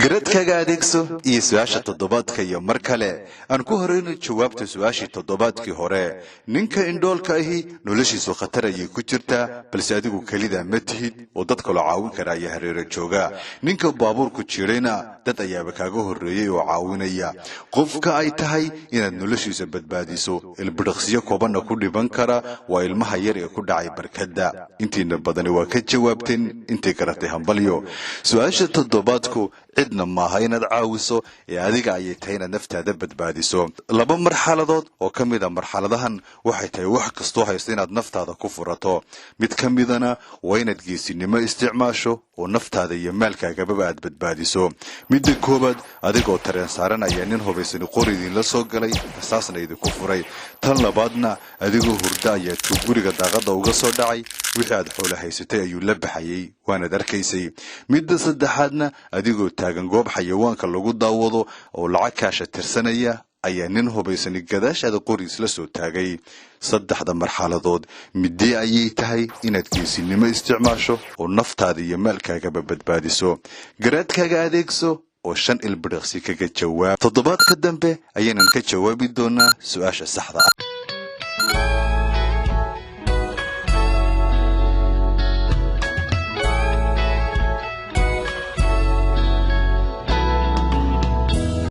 Garadkaga adeegso iyo su-aasha toddobaadka. Iyo mar kale aan ku horeyno jawaabta su-aashii toddobaadkii hore. Ninka indhoolka ahi noloshiisu khatar ayay ku jirtaa, balse adigu kelida ma tihid oo dad kaloo caawin kara ayaa hareero jooga. Ninka baabuurku jirayna dad ayaaba kaaga horreeyey oo caawinaya. Qofka ay tahay inaad noloshiisa badbaadiso, ilbidhiqsiyo koobanna ku dhiban kara, waa ilmaha yar ee ku dhacay barkadda. Intiina badani waa ka jawaabteen. Intii garatay, hambalyo. Su-aasha toddobaadku cidna maaha inaad caawiso ee adiga ayay tahay inaad naftaada badbaadiso. Laba marxaladood oo ka mida marxaladahan waxay tahay wax kastoo haysta inaad naftaada ku furato. Mid ka midana waa inaad geesinimo isticmaasho oo naftaada iyo maalkaagababa aad badbaadiso. Midda koowaad, adigoo tareen saaran ayaa nin hubaysani qori idinla soo galay, rasaasna idinku furay. Tan labaadna, adigoo hurdo ayaa tuug guriga daaqadda uga soo dhacay, wixii aad xoolo haysatay ayuu la baxayay, waanaad arkaysay. Midda saddexaadna, adigoo taagan goob xayawaanka lagu daawado oo lacag kaasha tirsanaya ayaa nin hubaysani gadaashaada qori isla soo taagay. Saddexda marxaladood midee ayay tahay inaad geesinimo isticmaasho oo naftaada iyo maalkaagaba badbaadiso? Garaadkaaga adeegso oo 5 ilbidhiqsi kaga jawaab. Toddobaadka dambe ayaynan ka jawaabi doonaa su-aasha saxda ah.